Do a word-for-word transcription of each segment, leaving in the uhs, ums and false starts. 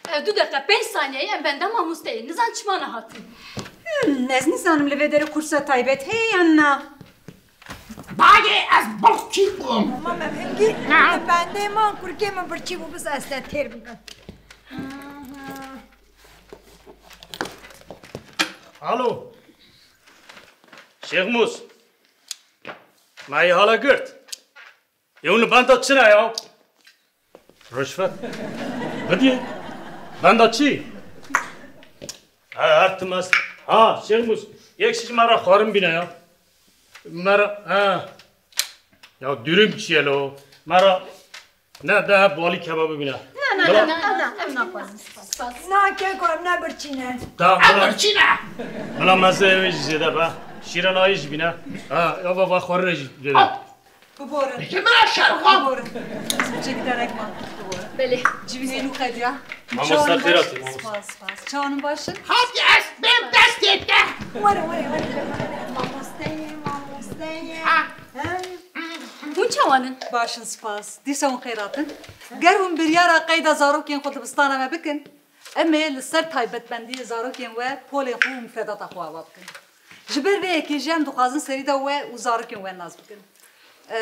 Ev du deqe pênc saniyeyê em benda mamosteyê. Nizan çima nehatin. Hmm, ez nizanim li vê derê kursa taybet heye yan na. Dayê, ez birçî bûm. Tamam, em hingî. Na. Bendê man, kurkê min birçî bû, biz ez te têr bikim. Alo. Şêxmûs. Me yê hala girt. Ew li benda çi ne ya? Rişvet. Bidî. Benda çi? Ha, her tim ez. Ha, Şêxmûs. Yek şiş me re xwarin bîne ya. Me re, ha. Ya dürüm çi ye lo? Me re ne de hep balî kebabı bîne. Na, na, na, na, na, em naxwazin. Spas. Na, keko, em ne birçî ne. Tamam, em birçî ne. Bila meze wê jî zêde be. Şîrana yê jî bîne. Ha, ya va, va xwarin jî zêde. Biborin. Ji min re şerxan. Biborin. Çekî derek man. Biborin. Belê. Civînê nû qediya. Mamoste xêr hatî, mamoste. Spas, spas. Çawanî baş in? Hatî ez bêm destê te. Were, were, were. Mamosteyê, mamosteyê. Ha. He? Hûn çawan in? Baş in, spas. Dîsa hûn xêr hatin. Ger hûn biryara qeyda zarokên xwe dibistana me bikin, em ê li ser taybetmendiyê zarokên we polên xwe û mifredata xwe ava bikin. Ji ber vê yekê jî em dixwazin serî de we û zarokên we nas bikin. E,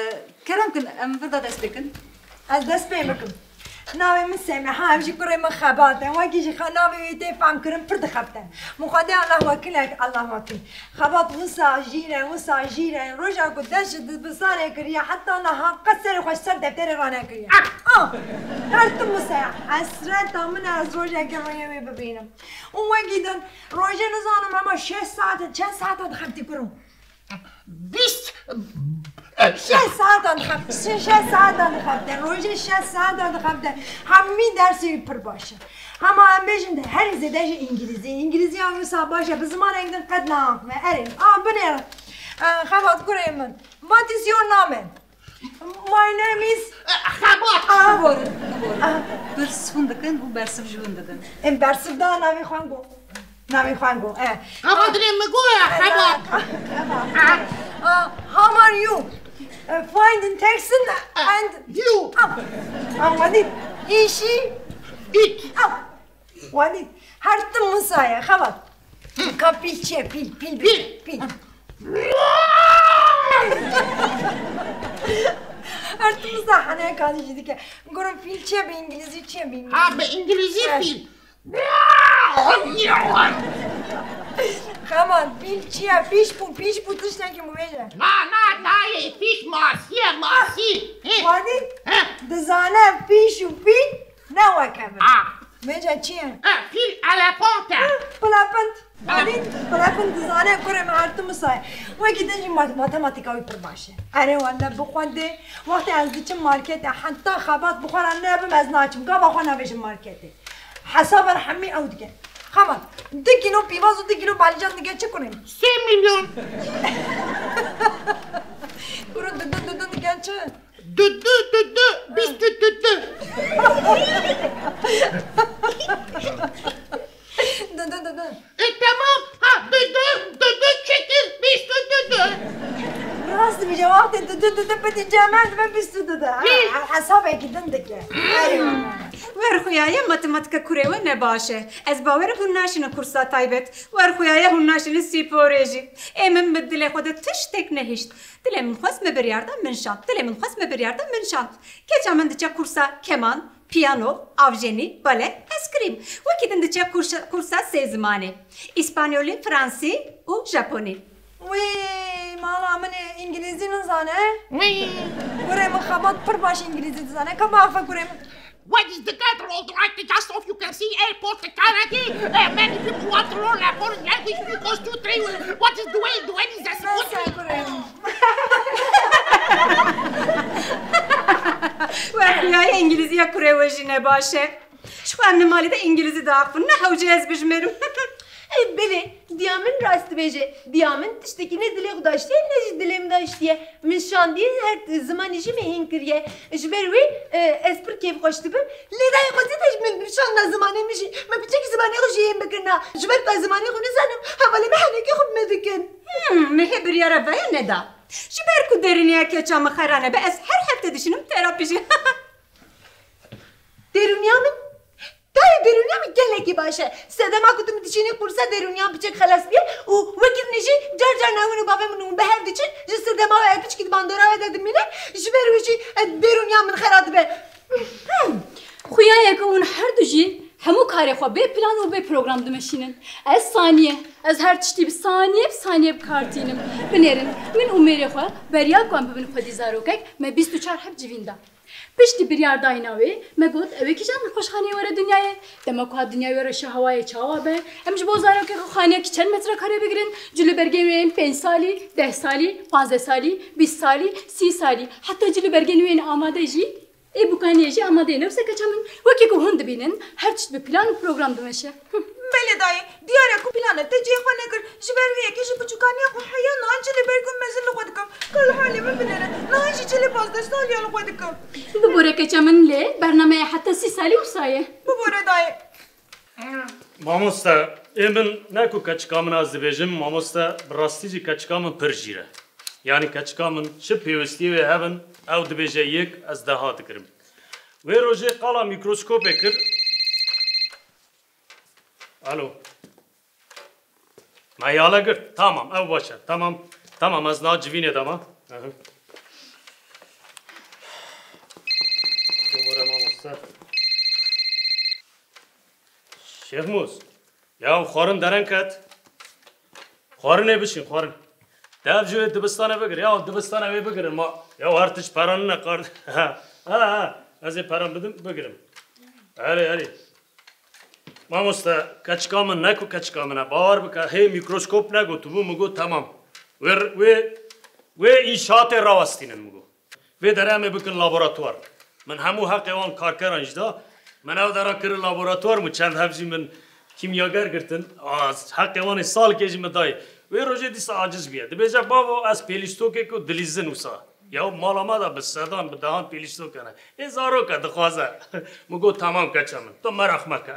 kerem kin, em vir de dest pê kin. Ez dest pê bikim. Navê min Semiha, ev jî kurê min Xebat e. Wekî jî xe-, navê wî tê femkirin, pir dixebite. Min xwedê Allah wekîl e, Allah wekîl. Xebat wisa jîr e, wisa jîr e. Roja ku dest ji dibistanê kiriye, heta niha qet serê xwe ji ser defterê ranekiriye. Ah! Her tim wisa ye. Hesreta min e, ez rojekê rûyê wê bibînim. Û wekî din, rojê nizanim hema şeş saet e, çend saeta dixebitî kuro? Bîst, e, Şeş saetan dixebite, şeş saetan dixebite, rojê şeş saetan dixebite. Hemî dersê wî pir baş e. Hema em bêjin de herî zêde jî îngilîzî. Îngilîziya wisa baş e, bi zimanek din qet neaxive. Erê, a, binêrin. E, Xebat kurê min. What is your name? My name is Xebat. A. Biborin, biborin. A. Pirs hûn dikin û bersiv ji hûn didin. Em bersiv da navê xwe go. Navê xwe go, eh. Xebat, rê min go ya, Xebat. Ah, ah, how are you? Eh, fine, thanks, and you. Ah, ah, what is? Is she? It. Ah, what is? Her tim wisa ye, Xebat. Ka pîl çi ye, pîl, pîl, pîl, pîl. Her tim wisa hene kanî jî dike. Gurim, pîl çi ye bi îngilîzî, çi ye bi îngilîzî? Ha, bi îngilîzî pîl. Xebat, pîl çi ye? Pîş bû, pîş bû, tiştekî bû bêje. Na, na, nayê, pîş masî ye, masî. Hê. Wadî? Hê. Dizane pîş û pîl ne weke min. Ha. Bêje çi ye? Ha, pîl elefant e. Pilepint. Wadî, pilepint dizane kurê min her tim wisa ye. Wekî din jî mat-, matematîka wî pir baş e. Erê wele bixwendê, wextê ez diçim marketê, heta Xebat bi xwe re nebim ez naçim. Gava xwe navêjim marketê. Hesaba hemî ew dike. Xebat, du kîlo pîvaz û du kîlo balîcan dike çi kurê? Sê milyon. Kuro, du du du du dike çi? Du du du du, bîst du du du. Du du du du. E, tamam. Ha, du du du du çekil, bîst du du du. Rast dibêje, wextê du du du du bidî cem me dibe bîst du du du. Hî. Ha, hesabekî din dike. Erê. Wer xuya ye, matematîka kurê we ne baş e. Ez bawer im hûn naşînin kursa taybet. Wer xuya ye, hûn naşînin spor jî. Ê min bi dilê xwe de tiştek nehişt. Dilê min xwest me biryar da, min şand. Dilê min xwest me biryar da, min şand. Keça min diçe kursa keman, piyano, avjenî, bale, eskrim. Wekî din diçe kursa, kursa sê zimanê. Îspanyolî, fransî û japonî. Wî, mala min ê îngilîzî nizane. Wî. Kurê min Xebat pir baş îngilîzî dizane. Ka biaxife kurê min. What is the capital of the right just off you can see airport the Canada? Uh, many people want to learn a foreign language because two, three, what is the way, the way is a Neyse, kurê min. Wer xuya ye, îngilîziya kurê we jî ne baş e. Ji xwe em li malê de îngilîzî diaxivin, ne hewce ez bijmêrim. Ê, belê, diya min rast dibêje. Diya min tiştekî ne dilê xwe daştiye, ne jî dilê min daştiye. Min şandiye her zimanê jî min hîn kiriye. Ji ber wê, e, ez pir kêfxweş dibim. Lê dayê xwe zêde ji min şandina zimanê min jî. Min piçekî zimanê xwe jî hîn bikirina. Ji ber ku ez zimanê xwe nizanim, hevalê min henekê xwe bi min dikin. Hmm, min hê biryara vaya neda. Ji ber ku derûniya keça min xera nebe, ez her hefte dişînim terapî jî. Derûniya min? Kî baş e. Sedema ku tu min dişînî qursa derûniya piçek xelas bîye û wekî din jî car car navin û bavê min û min bi hev diçin, ji sedema ve piçkî di bandora ve de dimîne, ji ber wî jî derûniya min xera dibe. Xuya ye ku hûn her du jî hemû karê xwe bê plan û bê program dimeşînin. Ez saniye, ez her tiştî bi saniye bi saniye bi kar tînim. Binêrin, min û mêrê xwe beriya ku em bibin xwedî zarokek, me bîst û çar heb civîn da. Piştî biryardayîna wê, me got, ew ê kîjan nexweşxaneyê were dinyayê? Dema ku hat dinyayê were şehewayê çawa be? Em ji bo zarokê xwe xaneyekî çend metrekarê bigirin? Cilûbergên wê yên pênc salî, deh salî, panzdeh salî, bîst salî, sî salî. Heta cilûbergên wê yên amade jî, ê bûkaniyê jî amade ye. Ne wisa keça min? Wekî ku hûn dibînin, her tişt bi plan û program dimeşe. Belê dayê, diyar e ku planê te cihê xwe nekir. Ji ber vê yekê ji biçûkaniya xwe heya niha cilê bergên mezin li xwe dikim. Ka li halê min binêre. Niha jî cilê pazdeh saliya li xwe dikim. Bibore keça min lê bernameya heta sî salî wisa ye. Bibore dayê. Mamoste, ê min ne ku keçika min ez dibêjim, mamoste, bi rastî jî keçika min pir jîr e. Yanî keçika min çi pêwistiyê wê hebin, ew dibêje yek, ez deha digirim. Wê rojê qala mîkroskopê kir. Alo. Me yala girt. Tamam, ew baş e. Tamam. Tamam, ez niha civînê de me. Aha. Bibore mamoste. Şêxmûs. Ya xwarin dereng ket. Xwarinê bişîn, xwarin. Dev ji wê dibistanê bigir. Ya dibistanê wê bigirin. Ma, ya her tişt peranine kar. Ha, ha, ha. Ez ê peran bidim, bigirim. Erê, erê. Mamoste, keçika min ne ku keçika min e. Bawer bike, hê mîkroskop negotibû, min got temam. Wê, wê, wê înşaatê rawestînin, min got. Vê derê em ê bikin laboratuwar. Min hemû heqê wan karkeran jî da. Min ew dera kirin laboratuwar, min çend hev jî min kîmyager girtin. A, heqê wan ê salkê jî min dayê. Wê rojê dîsa aciz bûye. Dibêje, bavo, ez pêlîstokek û dilîzin wisa. Ya mala me de bi sedan, bi dehan pêlîstok hene. Ê zarok e, dixwaze. Min got, temam keça min. Tu meraq meke.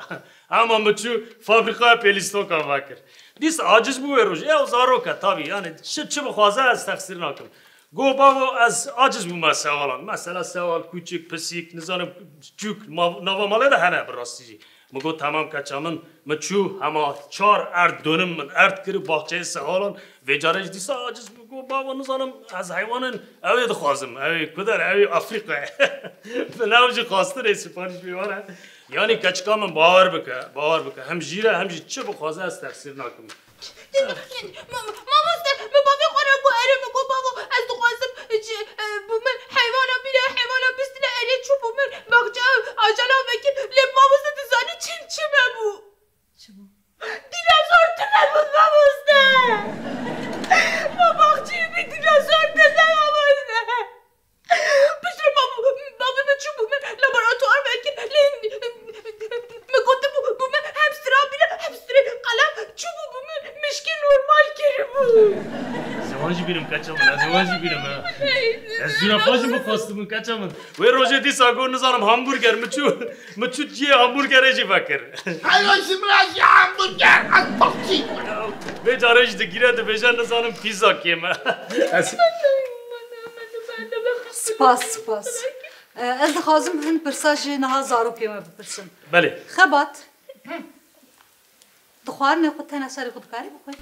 Hema min çû fabrîkaya pêlîstokan vekir. Dîsa aciz bû wê rojê. Ya zarok e, tabî. Yanî çi, çi bixwaze ez texsîr nakim. Got, bavo, ez aciz bûme sewalan. Mesela sewal, kûçik, pisîk, nizanim, çûk, ma-, nava malê de hene bi rastî jî. Min got, temam keça min. Min çû hema çar erd donim min erd kir baxçeyê sewalan. Vê carê jî dîsa aciz bû. Got, bavo, nizanim, ez heywanên ew ê dixwazim. Ew ê ku der, ew ê Afrîka ye. Min ew jî xwestin ê siparîş bê wan e. Yanî keçika min bawer bike, bawer bike. Hem jîr e, hem jî çi bixwaze ez texsîr nakim. Din bixin, ma-, mamoste, min bavê xwe re got, erê min got, bavo, ez dixwazim, ji, e, bi min heywana bîne, heywana bistine, erê çû bi min baxçe ajala vekir, lê mamoste dizanî çin çi me bû? Çi bû? Dînozor tune bû, mamoste! Ma baxçeyê min dînozor tune, mamoste! Piştre bavê min çûbû min laboratuwar vekir. Lê min gotibû bû min hemstra bîne, hemstirê qelem çûbû bû min mişkê normal kiribû. Ez ê wan jî bînim keça min, ez ê wan jî bînim ha. Ez zûrefa jî bixwastim min keça min. Wê rojê dîsa got nizanim hamburger min çû, min çû cihê hamburgerê jî vekir. Helo ji min re jî hamburger, ez baxçî. Vê carê jî digire dibêje nizanim pîza kêm e. Ez Spas, spas. E, ez dixwazim hin pirsa ji niha zarokê me bipirsim. Belê. Xebat, di xwarinê xwe tena serê xwe dikarî bixwî?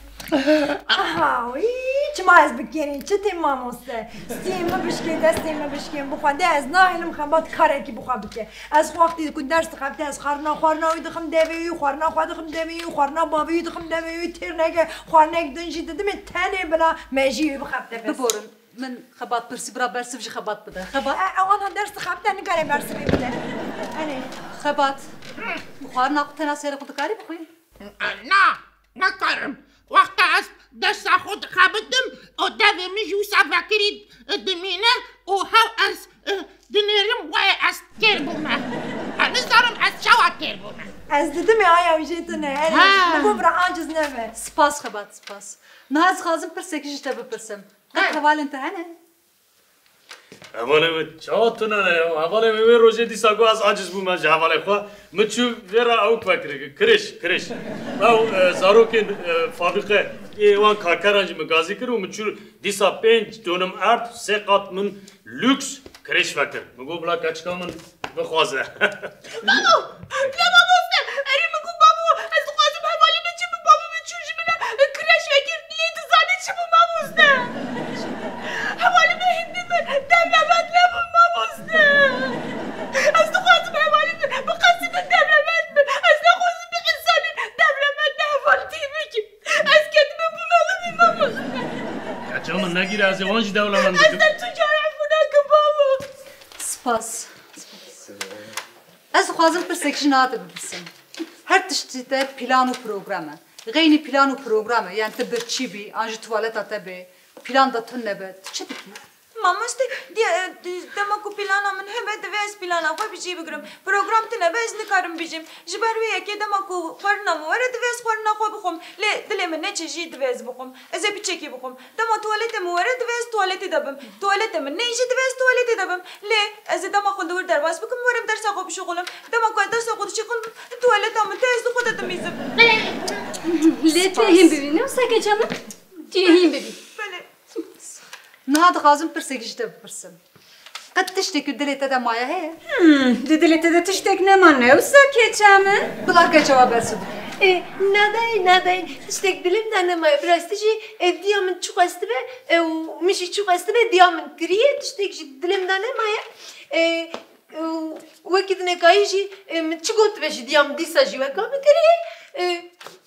Aha, wî, çima ez bikêrî? Çi tê mamoste? Stî min bişkê, destê min bişkê, bixwe. De ez nahêlim Xebat karekî bixwe bike. Ez xwe wextî ku ders dixebite, ez xwarina, xwarina wî dixim devê wî, xwarina xwe dixim devê wî, xwarina bavê wî dixim devê wî, têr neke, xwarinek din jî didimê tenê bila me jî wî bixebite bes. Biborin. Min Xebat pirsî, bira bersiv ji Xebat bide. Xebat. E, ew ana ders dixebite, nikare bersivê bide. Erê. Xebat. Xwarina xwe tena serê xwe dikarî bixwî? Na, nikarim. Wexta ez dersa xwe dixebitim û devê min jî wisa vekirî dimîne û hew ez, e, dinêrim wê ez têr bûme. Ez nizanim ez çawa têr bûme. Ez didimê aya wî jê tune. Erê. Ha. Li bo bira aciz nebe. Spas Xebat, spas. Niha ez dixwazim pirsekî ji te bipirsim. Qet hevalên te hene? Hevalê wê çawa tune ne ya? Hevalê wê wê rojê dîsa got ez aciz bûme ji hevalê xwe. Min çû vê re ew vekir, kirêş, kirêş. Ew, e, zarokên, e, fabrîke, ê wan karkeran jî min gazî kir û min çû dîsa pênc donim erd, sê qat min lûks kirêş vekir. Min got bila keçika min bixwaze. Babo! Ya mamoste! Erê min got babo! Gir ez ê wan jî dewlemend bikim. Ez te tu cara efû nakim babo. Spas. Ez dixwazim pirsek jî niha te bipirsim. Her tiştî te plan û program e. Xeynî plan û program e. Yani tu birçî bî, an jî tuwaleta te bê, plan da tune be. Tu çi dikî? Mamoste, diye, e, di-, dema ku plana min hebe, divê ez plana xwe bi cî bigirim. Program tune be, ez nikarim bijîm. Ji ber wê yekê dema ku xwarina min were, divê ez xwarina xwe bixwim. Lê dilê min neçe jî divê ez bixwim. Ez ê piçekî bixwim. Dema tuwaletê min were, divê ez tuwaletê de bim. Tuwaletê min neyê jî, divê ez tuwaletê de bim. Lê ez ê dema xwe li wir derbas bikim, werim dersa xwe bişuxulim. Dema ku ez dersa xwe dişuxulim, tuwaleta min tê, ez li xwe de dimîzim. Lê tu yê hîn bibî, ne wisa keça min? Tu yê hîn bibî. Belê. Niha dixwazim pirsek ji te bipirsim. Qet tiştê ku dilê te de maye heye? Hmm, di dilê te de tiştek nema, ne wisa keça min? Bila keça we bersiv bike. E, nadayê, nadayê, tiştek dilim de nemaye. Bi rastî jî, e, diya min çi xwestibe, e, û min jî çi xwestibe diya min kiriye, tiştek jî dilim de nemaye. E, û wekî dinekayî jî, e, min çi gotibe jî diya min dîsa jî weka min kiriye. E,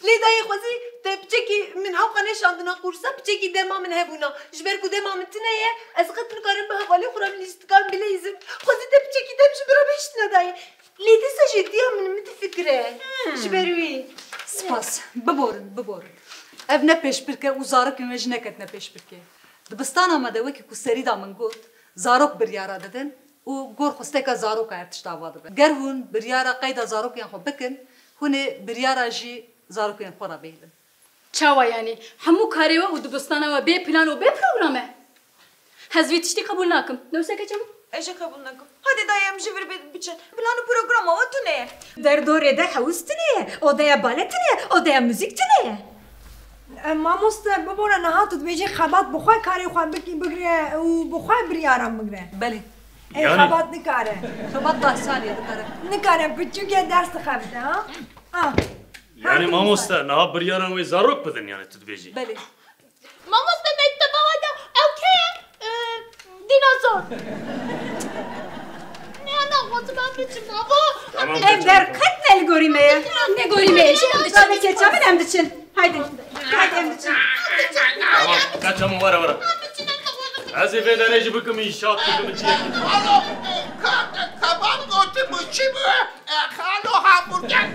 lê dayê xwezî te piçekî min hewqa neşandina qûrsa, piçekî dema min hebûna. Ji ber ku dema min tune ye, ez qet nikarim bi hevalê xwe re min lîstikan bileyzim. Xwezî te piçekî dem ji min re bihiştine dayê. Lê dîsa jî diya min min difikire. Hmm. Ji ber wî. Spas. Biborin, biborin. Ev ne pêşbirk e û zarokên we jî neketine pêşbirkê. Dibistana me de wekî ku serî da min got, zarok biryara didin û gor xwisteka zaroka her tişt ava dibe. Ger hûn biryara qeyda zarokên xwe bikin, hûn ê biryara jî zarokên xwe re bihêlin. Çawa yanî? Hemû karê we û dibistana we bê plan û bê program e? Ez vî tiştî qebûl nakim. Ne wisa keça min? Ez jî qebûl nakim. Hadê dayê em ji vir bi-, biçin. Plan û programa we tune ye. Derdorê de hewz tune ye. Odeya bale tune ye. Odeya muzîk tune ye. E, mamoste, bibore niha tu dibêjî xebat bi xwe karê xwe bikî bigire û bi xwe biryara bigire. Belê. Ê, yanî xebat nikare. Xebat deh salî ye dikare. Nikare, piçûkê ders dixebite, ha? Ah. Yanî mamoste, niha biryara wê zarok bidin, yanî tu dibêjî. Belê. Mamoste, mekteba we de ew kê ye? Ee, dînozor. Ne, ne, xwezim em biçin, babo. Tamam, ev der qet ne li gorî me ye. Ne gorî me ye. Em diçin. Em diçin. Haydi. Haydi em diçin. Tamam, kaç ama, were, were. Ez ê vê derê jî bikim, înşaat bikim, çi? Alo, ka-, ka-, kaban gotin bu çi bu? E, xalo hamburger